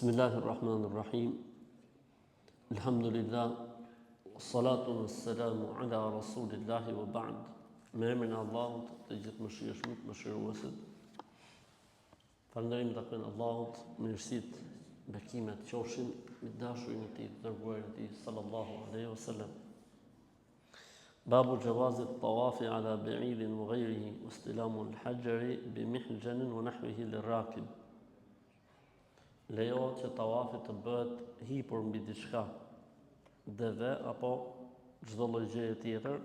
Bismillahirrahmanirrahim. Elhamdulillah. Salatu wassalamu ala Rasulillahi wa ba'd. Me emrin e Allahut, të gjithëmëshirshmit, mëshiruesit. Falënderimi i takon Allahut, mirësitë, bekimet qofshin mbi të dashurin e tij, të dërguarin e tij sallallahu alaihi wasallam. Babu jawazi at-tawafi ala ba'irin wa ghayrihi wa istilamu al-hajari bi mihjanin wa nahwihi lirrakib. Lejohet që tavafi të bëhet hipur mbi diçka, deve apo çdo lloj gjëje tjetër,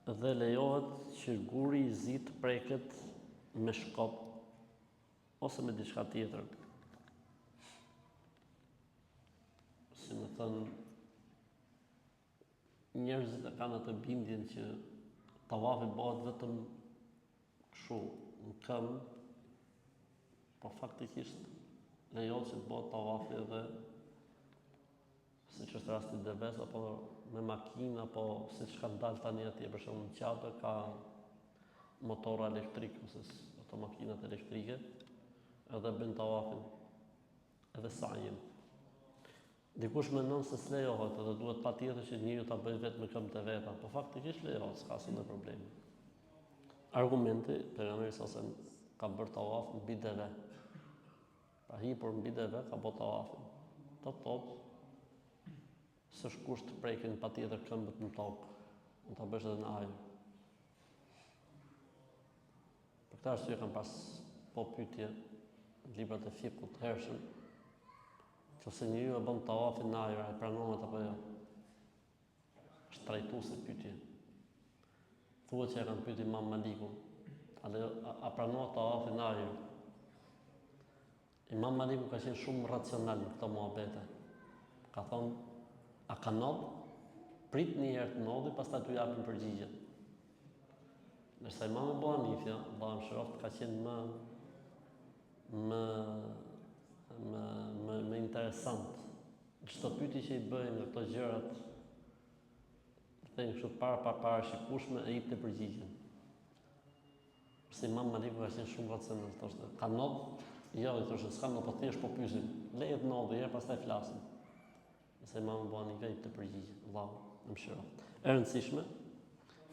dhe lejohet që guri i zi të preket me shkop ose me diçka tjetër. Si me thënë, njerëzit e kanë atë bindjen që tavafi bëhet vetëm kështu në këmbë, po faktikisht lejohet që të bëhet tavafi edhe siç është rasti i deves apo me makinë apo siç ka dalë tani atje për shembull në Qabe ka motorra elektrik ose ato makinat elektrike edhe bëjnë tavafin edhe sajin. Dikush mendon se s'lejohet edhe duhet patjetër që njeriu ta bëjë vetë me këmbët e veta, po faktikisht lejohet, s'ka asnjë problem. Argumenti, pejgamberi sa se ka bërë tavaf mbi deve. Pra hipur mbi deve ka bërë tavafin. Do të thotë s'është kusht të prekin patjetër këmbët në tokë, mund ta bësh edhe në ajër. Për këtë arsye kam pas po pyetje në librat e fikhut të hershëm, Nëse njeriu e bën tavafin në ajër, a i pranohet apo jo? Është trajtu si pyetje. Thuhet që e kanë pyet Imam Malikun, a, lejo, a, a pranohet tavafi në ajër? Imam Maliku ka qenë shumë racional në këto muhabete. Ka thonë, a ka ndodh? Prit një herë të ndodhi, pastaj t'u japim përgjigje. Ndërsa Imam Ebu Hanifja, Allahu e mëshiroftë, ka qenë më më më më më interesant. Çdo pyetje që i bëhej nga këto gjërat, të themi kështu para pa parashikueshme e jepte përgjigjen. Se Imam Maliku ka qenë shumë racional, thoshte, ka ndodh? Jo, i thoshte, s'ka ndodh, po thjesht po pyesim. Leje të ndodhi, herë pastaj flasim. Ndërsa Imam Ebu Hanife jepte përgjigje, Allahu e mëshiroftë. E rëndësishme,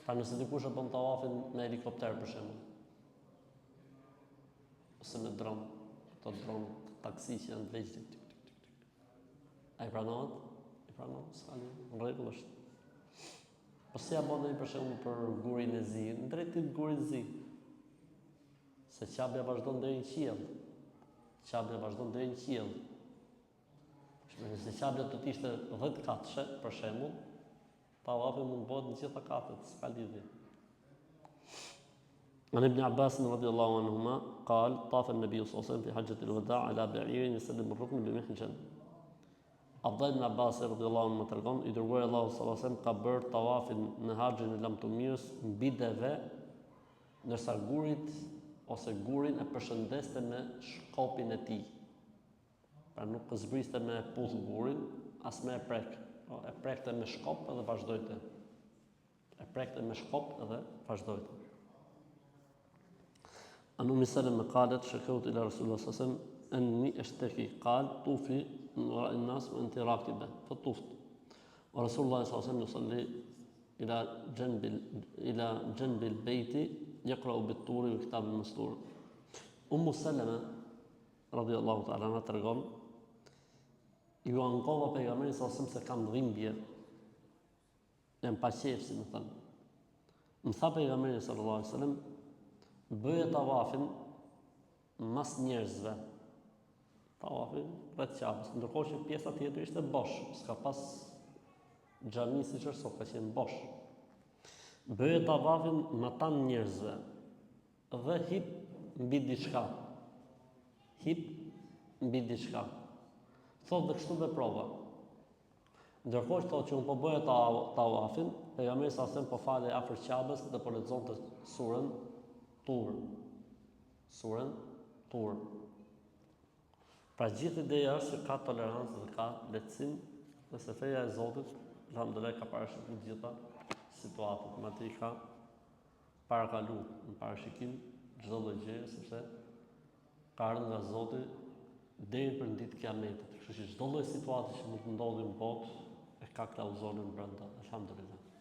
pra nëse dikush e bën tavafin me helikopter për shembull, ose me dron, ato dron taksi që janë të vegjël, tik tik tik tik. A i pranohet? I pranohet, s'ka një, në rregull është. Po si ja bën ai për shembull për gurin e zi, në drejtim të gurit zi. Se Qabja vazhdon deri në qiell. Qabja vazhdon deri në qiell. Nëse Qabja do të ishte 10 katëshe, për shembull, tavafi mund të bëhet në gjitha katet, s'ka lidhje. An Ibn Abbas radhiyallahu anhuma qal tafa an-nabiy sallallahu alaihi wasallam fi hajjat al-wada' ala ba'irin yastallimu ar-rukn bi mihjan. Abdullah ibn Abbas radhiyallahu anhu tregon, i dërguari i Allahut sallallahu alaihi wasallam ka bërë tavafin në haxhin e lamtumirës mbi deve, ndërsa gurit ose gurin e përshëndeste me shkopin e tij. Pra nuk zbriste me e puth gurin, as me e prek. Po, e prekte me shkop edhe vazhdojte. E prekte me shkop edhe vazhdojte. An Ummi Seleme kalet, shekeutu ila Rasulillah sallallahu alaihi wasallam, enni eshteki, kal, tufi min verai nas, ve enti rakibe, fe tuftu. Ve Rasulullah sallallahu alaihi wasallam yusalli ila xhenbi ila xhenbi al-bejti yaqra'u bit-turi wa kitabin mastur. Ummu Seleme radiallahu ta'ala anha tregon, iu ankova pejgamberit sallallahu alaihi wasallam se kam dhimbje, jam pa qejf, si me thënë. Më tha pejgamberi sallallahu alaihi wasallam, bëje tavafin mas njerëzve. Tavafin rreth Qabes, ndërkohë që pjesa tjetër ishte bosh, s'ka pas xhami siç është sot, ka qenë bosh. Bëje tavafin matanë njerëzve, Dhe hip mbi diçka. Hip mbi diçka. Thotë dhe kështu veprova. Ndërkohë që thotë që unë po bëja tavafin, pejgamberi sallallahu alajhi wasallam po falej afër Qabes dhe po lexonte surën Tur. Surën Tur. Pra gjithë ideja është që ka tolerancë dhe ka lehtësim dhe se feja e Zotit, alhamdulillah ka parashikuar të gjitha situatat, madje ka parakalu në parashikim çdo lloj gjëje sepse ka ardhur nga Zoti. Deri për në ditë kiametit. Kështu që çdo lloj situate që mund të ndodhi në botë e ka klauzolën brenda. Alhamdulillah.